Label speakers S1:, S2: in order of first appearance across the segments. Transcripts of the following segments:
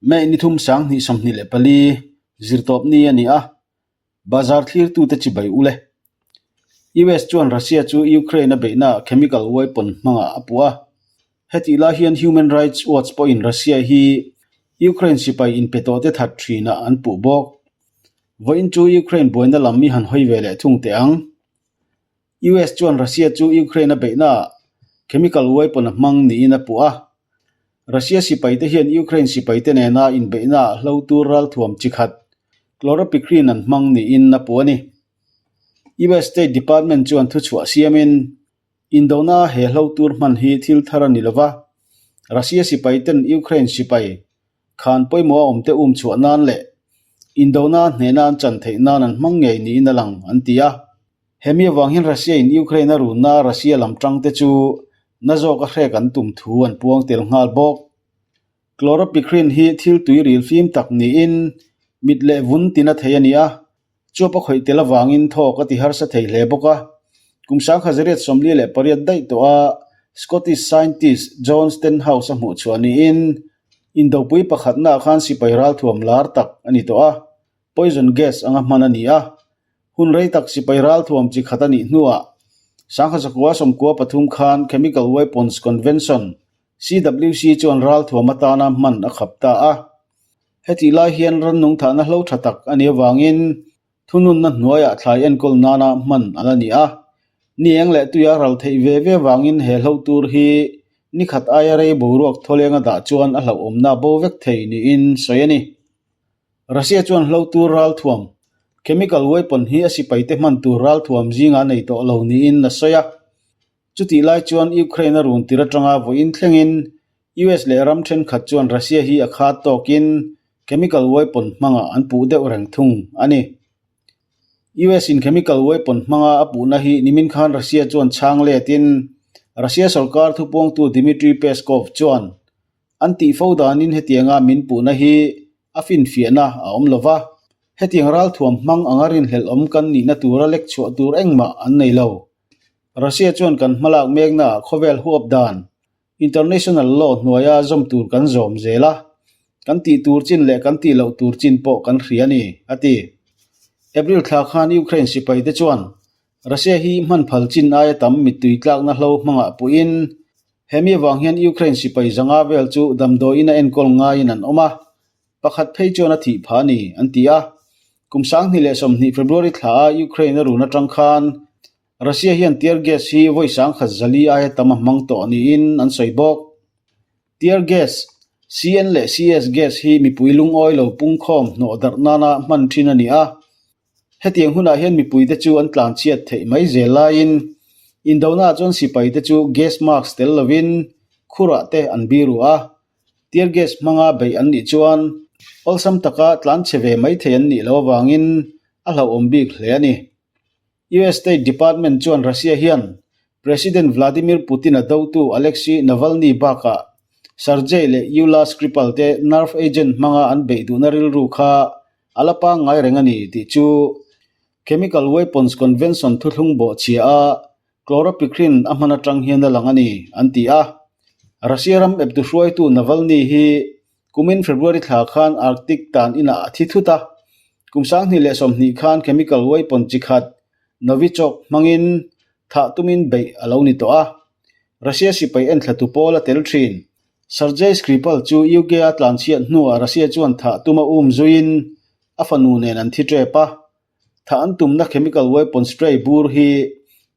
S1: May ni thum 2024, Zirtawpni a ni a, Bazar thlirtute chibai u le. US chuan Russia chu Ukraine a beihnaah chemical weapon hmangah a puh a. Hetih lai hian Human Rights Watch pawhin Russia hi Ukraine sipai inpe tawhte that thinah an puh bawk. Vawiin chu Ukraine buaina lam i han hawi ve leh thung teh ang. US chuan Russia chu Ukraine a beihnaah chemical weapon a hmang niin a puh a. Russia sipaite hian Ukraine sipaite nena inbeihnaah hlo tur ralthuam chi khat chloropicrin an hmang niin a puh a ni. US State Department chuan thuchhuah siamin, Indona he hlo tur hman hi thil thar a ni lova, Russia sipaiten Ukraine sipai Khan pawimawh a awmte um chhuah nan leh indona hnehna an chan theih nan an hmang ngei niin a lang, an ti a. Hemi avang hian Russia in Ukraine a runna Russia lam tangte chu na zawka hrek an tum thu an puang tel nghal bawk. Chloropicrin hi thil tui ril fim tak niin mit leh vun tina thei a ni a, Chuap a khawih tel avangin thawk a ti harsa thei hle bawk a. Kum 1948 daih tawh a Scottish scientist John Stenhouse a hmuh chhuah niin indopui pakhatnaah khan sipai ralthuam lar tak a ni tawh a, poison gas anga hman a ni a. Hun rei tak sipai ralthuam chi khat a nih hnuah 1993 khan Chemical Weapons Convention, CWC, chuan ralthuam atana hman a khap ta a. Hetih lai hian rannung thahna hlo tha tak a nih avangin thununna hnuaiah thlai enkawl nana hman a la ni a. Ni eng leh tuia ral theih ve ve vangin he hlo tur hi ni khat aia rei boruak thawlenga dah chuan a hlauhawmna bo vek thei niin sawi a ni. Russia chuan hlo tur ralthuam, chemical weapon, hi a sipaite hman tur ralthuam zingah nei tawh lo niin a sawi a. Chutih lai chuan Ukraine a run tir atanga vawiin thlengin US leh ram thenkhat chuan Russia hi a khat tawkin chemical weapon hmangah an puh deuh reng thung a ni. US in chemical weapon hmanga a puhna hi nimin khan Russia chuan chhang letin Russia sorkar thupuangtu Dmitry Peskov chuan an tih fo danin hetianga min puhna hi a finfiahna a awm lo va, hetiang ralthuam hmang anga rinhlelh awm kan nihna tura lek chhuah tur engmah an nei lo. Russia chuan kan hmalak meknaah khawvel huap dan, international law, hnuaia zawm tur kan zawm zel a, kan tih tur chin leh kan tih loh tur chin pawh kan hria a ni, a ti. April thla khan Ukraine sipaite chuan Russia hi hman phal chin aia tam mittui tlakna hlo hmangah puhin hemi avang hian Ukraine sipai zanga vel chu damdawiin a enkawl ngaiin an awm a, pakhat phei chuan a thih phah a ni, an ti a. Kum 2020 February thla a Ukraine a run atang khan Russia hian tear gas hi vawi 1004 aia tam a hmang tawh niin an sawi bawk. Tear gas, CN leh CS gas hi mipui lungawi lo pungkhawm hnawh darh nana hman thin a ni a. Hetiang hunah hian mipuite chu an tlanchhiat theih mai zel laiin indonaah chuan sipaite chu gas mask tel lovin khurah te an biru a. Tear gas hmanga beih an nih chuan awlsam taka tlanchhe ve mai thei an nih loh avangin a hlauhawm bik hle a ni. US State Department chuan Russia hian President Vladimir Putin-a dotu Alexei Navalny bakah Sergei leh Yulia Skripal te nerve agent hmanga an beih duhna rilru kha a la pangngai reng a ni tih chu Chemical Weapons Convention thuthlung bawhchhia a chloropicrin a hman atang hian a lang a ni, an ti a. Russia ram eptu hruaitu Navalny hi kumin February thla khan Arctic tan inah a thi thut a. Kum 2020 khan chemical weapon chi khat Novichok hmangin thah tumin beih a lo ni tawh a. Russia sipai enthlatu pawl a tel thin. Sergei Skripal chu UK-a tlanchhiat hnuah Russia chuan thah tuma um zuiin a fanu nen an thi tep a. Thah an tumna chemical weapon spray bur hi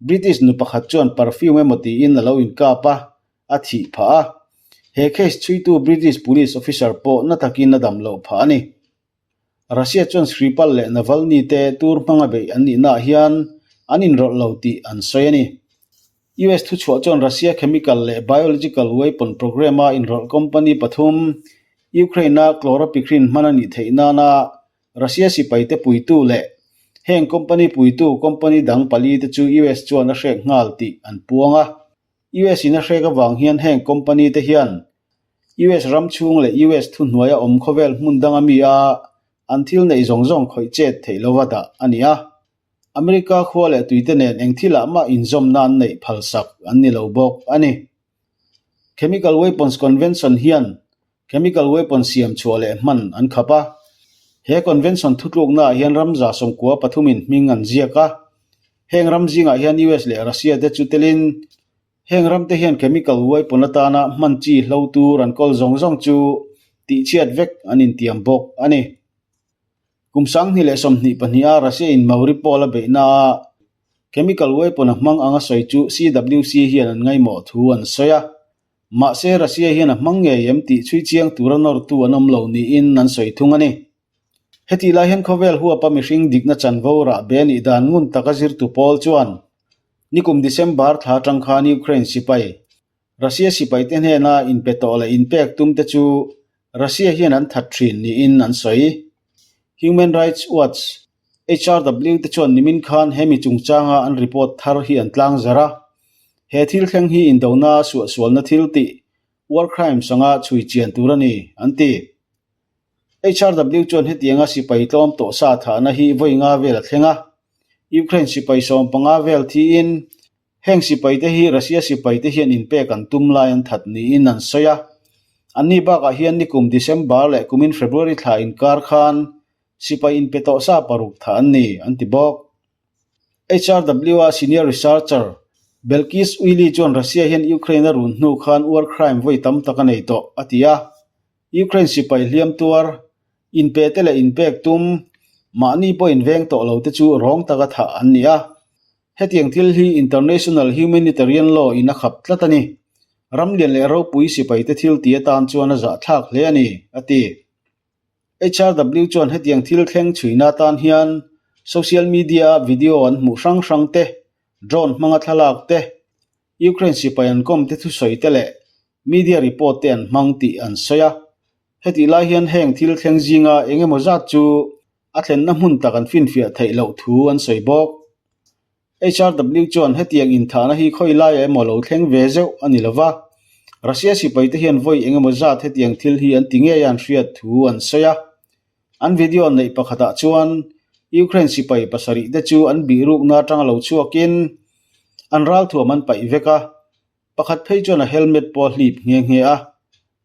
S1: British nu pakhat chuan perfume emaw tiin a lo inkap a, a thih phah a. He case chhuitu British police officer pawh na takin a dam loh phah a ni. Russia chuan Skripal leh Navalny te tur hmanga beih an nihnaah hian an inrawlh lo tih an sawi a ni. US thuchhuah chuan Russia chemical leh biological weapon program-a inrawlh company pathum Ukraine-a chloropicrin hman a nih theih nana Russia sipaite puitu leh heng company puitu company dang pali te chu US chuan a hrek nghal tih an puang a. US in a hrek avang hian heng company te hian US ram chhung leh US thuhnuaia awm khawvel hmun danga mi a an thil neih zawng zawng khawih chet theih lova dah a ni a. America khua leh tuite nen eng thilah mah inzawmna an neih phalsak an ni lo bawk a ni. Chemical Weapons Convention hian. Chemical weapon siam chhuah leh hman an khap a. He convention thutluknaah hian ram 193 in hming an ziak a. Heng ram zingah hian US leh Russia te chu telin heng ramte hian chemical weapon atana hman chi hlo tur an kawl zawng zawng chu tihchhiat vek an intiam bawk a ni. Kum 2022 a Russia in Mariupol a beihna a chemical weapon a hmang anga sawi chu CWC hian an ngaimawh thu an sawi a. Mahse Russia hian a hmang ngei em tih chhui chiang tura nawrtu an awm lo niin an sawi thung a ni. Hetih lai hian khawvel huapa mihring dikna chanvo rah be nih dan ngun taka zirtu pawl chuan nikum December thla atang khan Ukraine sipai Russia sipaite hnena inpe tawh leh inpek tum te chu Russia hian an that thin niin an sawi. Human Rights Watch, HRW, te chuan nimin khan hemi chungchanga an report thar hi an tlang zar a. He thil thleng hi indona suahsualna thil tih, war crimes, anga chhui chian tur a ni, an ti. HRW chuan hetianga sipai tlawm tawh sa thahna hi vawi nga vel a thleng a. Ukraine sipai 15 vel thiin Heng sipaite hi Russia sipaite hian inpek an tum lai an that niin an sawi a. Anni bakah hian nikum December leh kumin February thla inkar khan sipai inpe tawh sa paruk thah an ni, an ti bawk. HRW-a senior researcher Belkis Uili chuan Russia hian Ukraine a run hnu khan war crime vawi tam tak a nei tawh, a ti a. Ukraine sipai hliam tuar, inpe te leh inpek tum, mahni pawh inveng tawh lo te chu rawng taka thah an ni a. Hetiang thil hi International Humanitarian Law in a khap tlat a ni. Ram lian leh ropui sipaite thil ti atan chuan a zahthlak hle a ni, a ti. HRW chuan hetiang thil thleng chhuina atan hian social media-a video an hmuh hrang hrang te, drone hmanga thlalak te, Ukraine sipai an kawm te thusawi te leh media report te an hmang tih an sawi a. Hetih lai hian heng thil thleng zinga eng emaw zat chu a thlenna hmun tak an finfiah theih loh thu an sawi bawk. HRW chuan hetiang inthahna hi khawi laiah emaw lo thleng ve zeuh a ni lova, Russia sipaite hian vawi eng emaw zat hetiang thil hi an ti ngei a an hriat thu an sawi a. An video neih pakhatah chuan Ukraine sipai pasarih te chu an bihrukna atanga lo chhuakin an ralthuam an paih vek a, Pakhat phei chuan a helmet pawh a hlip nghe nghe a,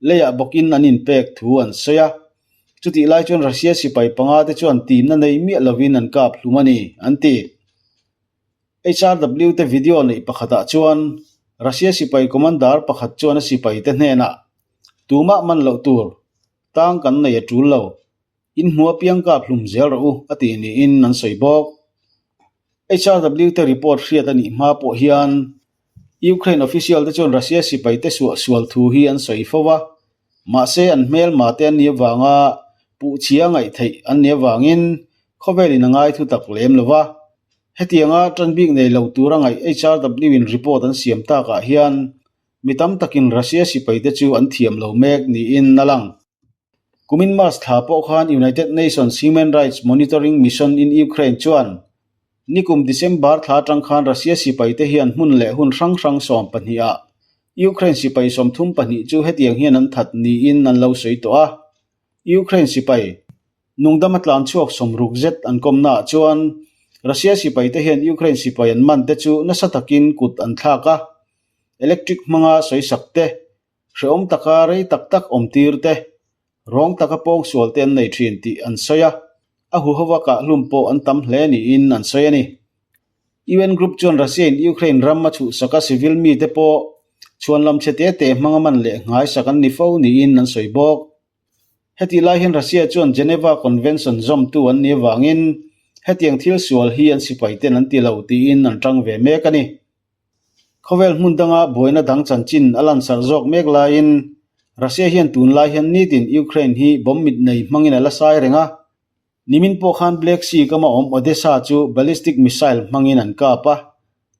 S1: leiah bawkin an inpek thu an sawi a. Chutih lai chuan Russia sipai panga te chuan timna nei miah lovin an kap hlum a ni, an ti. HRW te video neih pakhatah chuan Russia sipai commander pakhat chuan a sipai te hnenah, Tumah man loh tur, tang kan nei a tul lo. In hmu apiang kap hlum zel rawh u, a ti niin an sawi bawk. HRW te report hriat a nih hma pawh hian Ukraine official te chuan Russia sipai te suah sual thu hi an sawi fo a, mahse an hmelma te an nih avanga puhchhia ngaih theih an nih avangin khawvelin a ngai thu tak lem lo va. Hetianga tan bik nei lo tura ngaih HRW in report an siam takah hian mi tam takin Russia sipai te chu an thiam lo mek niin a lang. Kumin March thla pawh khan United Nations Human Rights Monitoring Mission in Ukraine chuan nikum December thla atang khan Russia sipaite hian hmun leh hun hrang hrang 12 ah Ukraine sipai 32 chu hetiang hian an that niin an lo sawi tawh a. Ukraine sipai nungdam a tlan chhuak 60 zet an kawmnaah chuan Russia sipaite hian Ukraine sipai an man te chu nasa takin kut an thlak a, electric hmanga sawisak te, Hrehawm taka rei tak tak awm tir te, rawng taka pawngsual te an nei thin tih an sawi a, a huhova kahhlum pawh an tam hle niin an sawi a ni. UN group chuan Russia in Ukraine ram a chhuhsak a civil mite pawh chhuanlam chhe te te hmanga man leh nghaisak an ni fo niin an sawi bawk. Hetih lai hian Russia chuan Geneva Convention zawmtu an nih avangin hetiang thil sual hi an sipaiten an ti lo tiin an tang ve mek a ni. Khawvel hmun danga buaina dang chanchin a lansarh zawk mek laiin Russia hian tunlai hian nitin Ukraine hi bomb mit nei hmangin a la sai reng a. Nimin pawh khan Black Sea kama awm Odessa chu ballistic missile hmangin an kap a,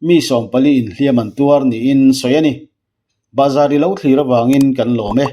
S1: mi 14 inhliam an tuar niin sawi a ni. Bahzar i lo thlir avangin kan lawm e.